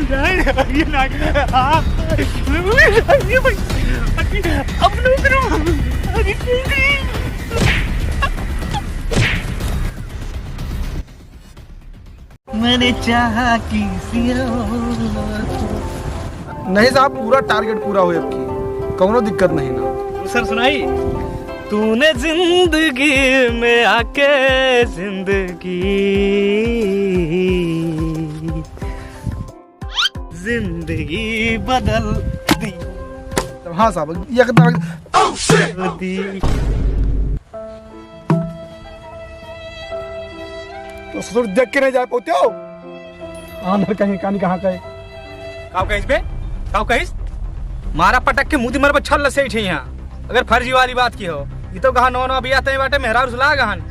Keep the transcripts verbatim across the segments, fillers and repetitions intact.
नहीं, ये नहीं। आ, ये भाई, अभी, अब लोग ना, अभी, मैंने चाहा किसी और को। नहीं साहब, पूरा टारगेट पूरा होई अब की, कौनो दिक्कत नहीं ना। सर सुनाई, तूने जिंदगी में आके जिंदगी, जिंदगी बदल दी। हाँ साहब, ये कितना दी। तो ससुर देख के नहीं जा पाते हो। आंधर कहीं कानी कहाँ गए? काव कहिस बे? काव कहिस? मारा पटक के मुंह दी मर बच्छा लसे उठे यहाँ। अगर फर्जी वाली बात की हो, ये तो कहा नौ नौ बिया तय बाटे मेहरारू सुला गहन।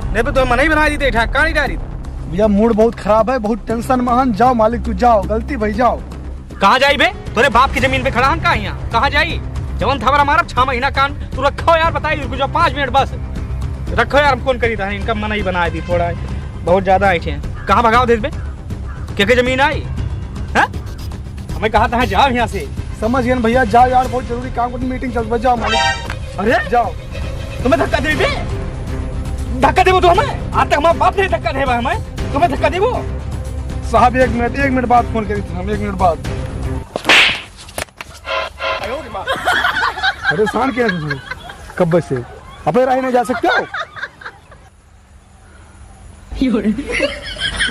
नहीं तो तुम्हें मनई बना दी थे, ठा-, कानी डारी। भैया मूड बहुत खराब है, बहुत टेंशन में हन। जाओ मालिक तू जाओ, गलती भई जाओ। कहाँ जाई बे? तोरे बाप की जमीन पे खड़ा हन का यहाँ? कहाँ जाई? जवन थबरा मारब छह महीना कान। तू रखो यार, बताई रुक जाओ पाँच मिनट बस। रखो यार, हम फोन करी था, इनका मनई बना दी थोड़ा, बहुत ज्यादा ऐठे हैं। कहाँ भगाव देत बे? के के जमीन आई? हैं? हमें कहा था जाओ यहाँ से। समझ गए भैया, जाओ यार, बहुत जरूरी काम, मीटिंग चल रहा, जाओ मालिक। अरे जाओ। तुम्हें धक्का देबे? धक्का देबो तू हमें? आज तक हमारा बाप नहीं धक्का देबा हमें। तुम्हें धक्का देबो? साहब एक मिनट, एक मिनट बाद फोन करी था हम, एक मिनट बाद। परेशान क्या है तुझे? कब से अपने राह नहीं जा सकते हो?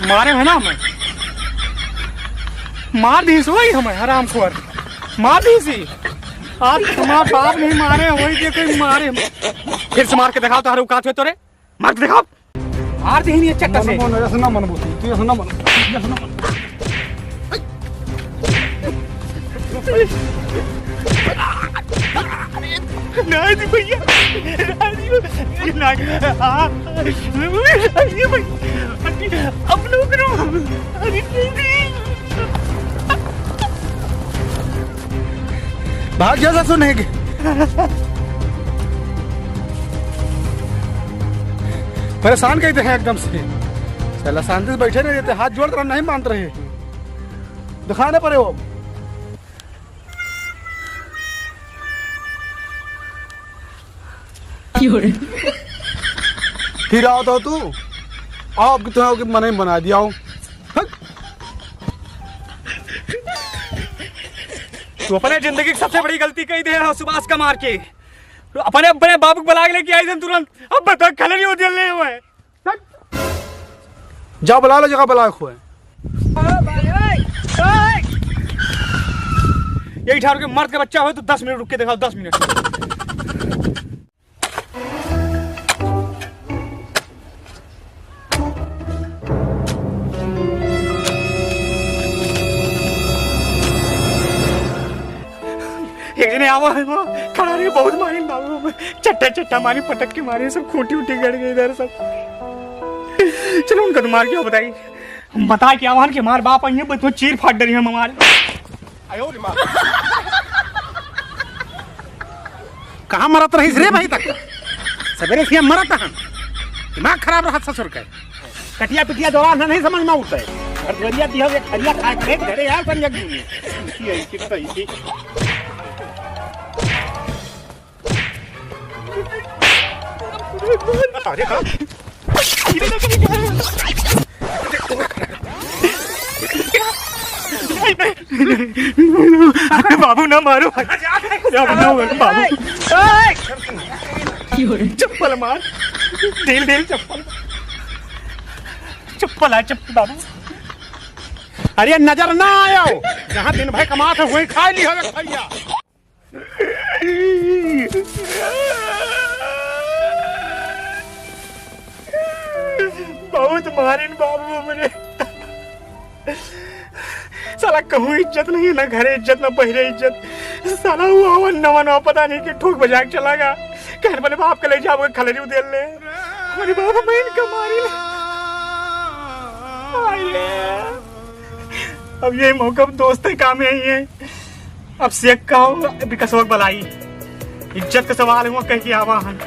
मारे है ना हमें, मार दी सोई हमें हराम खोर, मार दी सी। आज हमारा बाप नहीं मारे, वही के कोई मारे। फिर से मार के दिखाओ तारे औकात है तोरे, मार के दिखाओ। मार दी नहीं चट्टा से। मन, मन, ऐसा ना मन बोलती, तू ऐसा ना मन, ऐसा ना मन। नहीं जी भैया, नहीं जी, नहीं। आ, ये भाई, अरे, अब लोग रो, अरे, नहीं जी। भाग जा ससुर नहीं के। परेशान कई देहे एकदम से। साला शांति से बैठे नहीं रहते, हाथ जोड़ कर नहीं मानत रहे। दिखाने पड़े वो। फिर आओ तो तू, आओ, अब तुम्हें मनई बना दिया हूँ। हट। तू अपने जिंदगी की सबसे बड़ी गलती कही दे रहा सुभाष का मार के। अपने, अपने बाबू को बुला के लेके आई तुरंत। अब बता खलरी हो जल रहे हुए। जाओ बुला लो, जगह बुलाओ खोए। यही ठार के मर्द का बच्चा हो तो दस मिनट रुक के दिखाओ, दस मिनट। एक जने आवा है वहाँ, खड़ा रहे, बहुत मारी बाबू, चट्टा चट्टा मारी, पटक के मारी, सब खूंटी उठी गड़ गई इधर सब। चलो उनका तो मार क्या बताई, हम बता के आवान कि हमार बाप आई है, बस वो चीर फाड़ डरी हम हमारे। कहाँ मरत रहीस रे भाई तक? सवेरे से मरत हन। दिमाग खराब रहत ससुर के। कटिया पिटिया दौरान नहीं समझ में उठे। और दुआरिया दिया एक खरिया खाए करे घरे यार संजय जी। इसी है, इसी तो इसी। अरे का? अरे बाबू ना मारो। अरे बाबू ना मारो बाबू। चप्पल मार। ढील ढील चप्पल। चप्पल है चप्पल बाबू। अरे नजर ना आयो। जहाँ दिन भर कमात है वहीं खा ली हो भैया। बहुत मारिन बाबू हमरे। साला कहूँ इज्जत नहीं, ना घरे इज्जत, ना बहिरे इज्जत। साला वो आवन नवा नवा पता नहीं के ठोक बजा के चला गा। कहन बोले बाप के ले जाओ, खलरी उदेल ले। हमारे बाप मैं इनका मारी। आइए। अब ये मौका दोस्त के काम ही है। अब से का हो, विकसवा के भलाई, इज्जत का सवाल हुआ कह के आवा हन।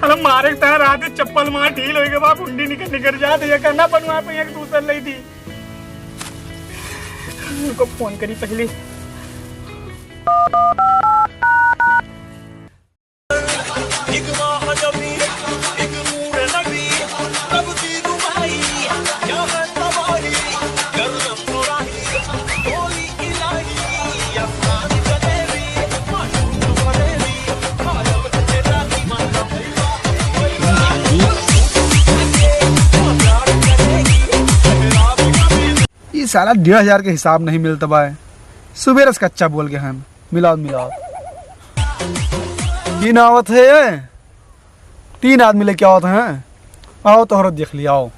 अरे मारे ता रात चप्पल मार ढील होई के बा, कुंडी निकल निकल जात, ये करना बनवा पे एक दूसर ले दी। उनको फोन करी पहले। ई साला डेढ़ हजार के हिसाब नहीं मिलत बा। सुबेरे से कच्चा बोल के हन, मिलाओ, मिलाओ। ई ना आवत है, तीन आदमी लेके आवत हैं। आओ तोहरो देख लिया, आओ।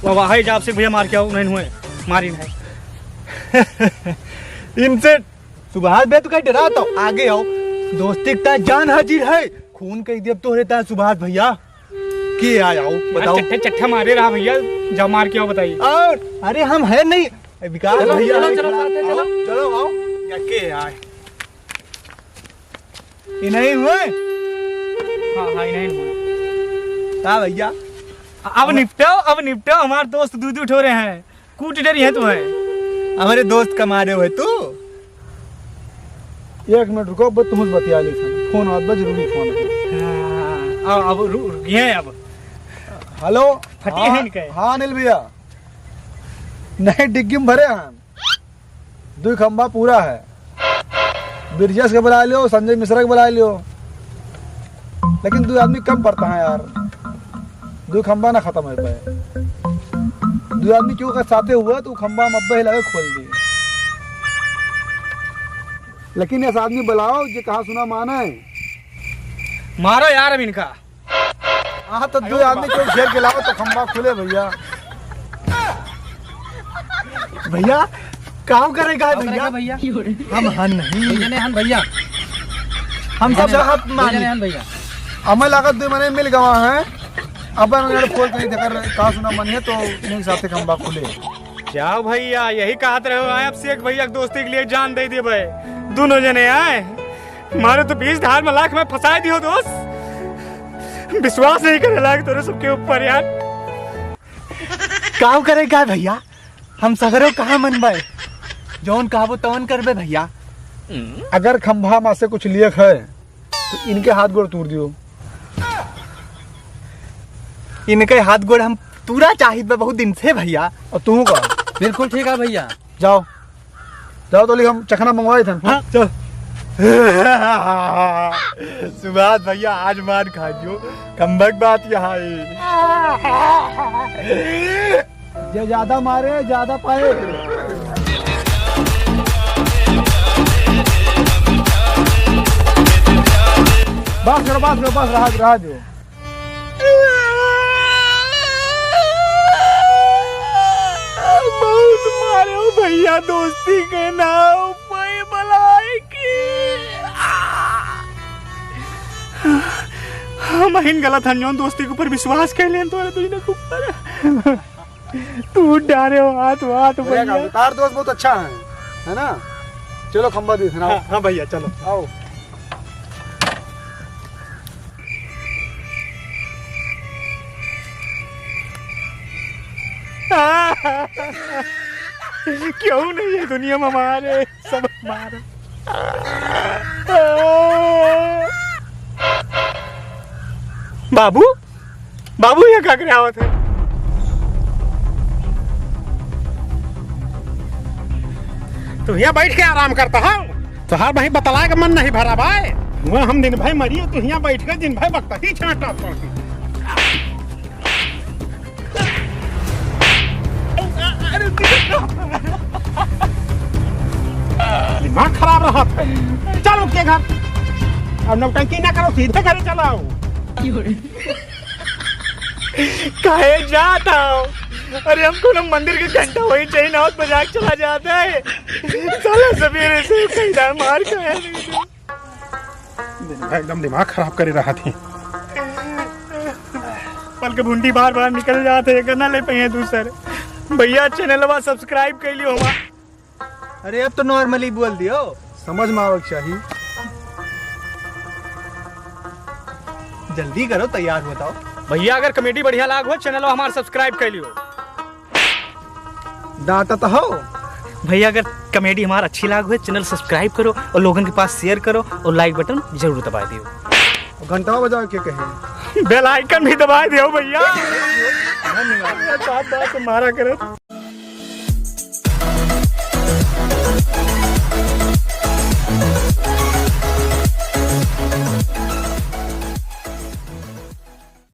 वाह, वाह, हाय, जाब से भैया मार के आओ, नहीं हुए, मारी नहीं। इनसे सुभाष बे, तू कहीं डरा तो आगे आओ, दोस्ती का जान हाजिर है, खून कह दिया तोहरे ता सुभाष भैया। के आया हो, यार, बताओ। चट्ठे, चट्ठे मारे रहा भैया, जब मार के आओ बताइए। और अरे हम है नहीं, विकास चलो, भैया चलो, है, चलो, चलो, साथ में चलो। चलो, चलो, आओ। या के आए? ये नहीं हुए? हाँ, हाँ, ये नहीं हुए। का भैया? अब निपटाओ, अब निपटाओ, हमारे दोस्त दू दू ठो रहे हैं। कूट डरी है तुम्हें। हमारे दोस्त का मारे हुए तू। एक मिनट रुको, बस तुमसे बतिया ली थी। फोन आवत बा, जरूरी फोन है। हाँ, अब, अब रु-, रुकिए अब। हेलो। फटी है हाँ, इनके। हाँ अनिल भैया, नहीं डिग्गी में भरे हैं, दो खंबा पूरा है। ब्रिजेश के बुला लियो, संजय मिश्रा के बुला लियो, लेकिन दो आदमी कम पड़ता है यार, दो खंबा ना खत्म हो पाए। दो आदमी क्यों का साथे हुआ तो खंबा हम अब्बे ही लगे खोल दिए, लेकिन ऐसा आदमी बुलाओ जो कहा सुना माने। मारो यार अब इनका। हाँ, तो दो आदमी को घेर के लाओ तो खंबा खुले भैया। भैया, काम करेगा काम भैया? करेगा भैया? हम हन नहीं। दो जने हन भैया। हम सब दो जने, हाथ दो मारी। जने हन भैया। हमें लागत दो मने मिल गवा है। अब हम अगर फोन कहीं देकर कहा सुना मन है तो नहीं साथे खंबा खुले। जाओ भैया, यही कहत रहो, आए अब शेख भैया के दोस्ती के लिए जान दे देबे। दोनों जने आए, मारो तो बीच धार में लाख में फंसा दियो दोस्त। विश्वास नहीं करे लायक तोरे सबके ऊपर यार। काव करे का भैया, हम सगरो कहाँ मनबे, जौन कहबो तौन करबे भैया। अगर खंभा मा से कुछ लियक है तो इनके हाथ गोड़ तूर दियो। इनके हाथ गोड़ हम तूरा चाहित बा बहुत दिन से भैया। और तू का? बिल्कुल ठीक है भैया। जाओ, जाओ तो हम चखना मंगवाए थे। हाँ, चल। सुभाष भैया आज मार खा जो, कमबक बात यहाँ है। जे ज्यादा मारे, ज्यादा पाए। बस करो, बस करो, बस रहा, रहा जो। बहुत मारो भैया, दोस्ती के नाव पे बलाए की। हम हिन गलत हन, जौन दोस्ती के ऊपर विश्वास कर लेन तोरे दुइने के ऊपर। तू डारे हो हाथ, हाथ अरे भैया। तार दोस्त बहुत अच्छा है, है ना? चलो खंबा दे, सुनाओ। हाँ, हाँ भैया, चलो। आओ। क्यों नहीं है दुनिया में हमारे, सब मार। बाबू, बाबू, ये का करे आवत है? तू यहाँ बैठ के आराम करता है, तोहार वहीं बतलाए का मन नहीं भरा बाय। वह हम दिन भर मरी, तू यहाँ बैठ के दिन भर बकता ही छांटा पड़ती। दिमाग खराब रहा था। चलो के घर, अब नौटंकी ना करो, सीधे घरे चलाओ। काहे जात हो? अरे हमको ना मंदिर के घंटा वही चाहिए ना, और बजाक चला जाता है। साला सवेरे से कहीं मार खाया नहीं था। दिन भर एकदम दिमाग खराब करे रहा थी। पल के भुंडी बार बार निकल जाते हैं, करना ले पाए दूसर। भैया चैनलवा subscribe कर लियो हमार। अरे अब तो normally बोल दियो। समझ में आवे के चाही। जल्दी करो, तैयार हो जाओ। भैया अगर comedy बढ़िया लाग हो, चैनलवा हमार subscribe कर लियो। डांटत हो। भैया, अगर comedy हमार अच्छी लाग हुए, channel subscribe करो और लोगन के पास share करो और like button जरूर दबा दियो। और घंटवा बजावे के कहे। Bell icon भी दबा दियो भैया। धन्यवाद। बात बात मारा करे।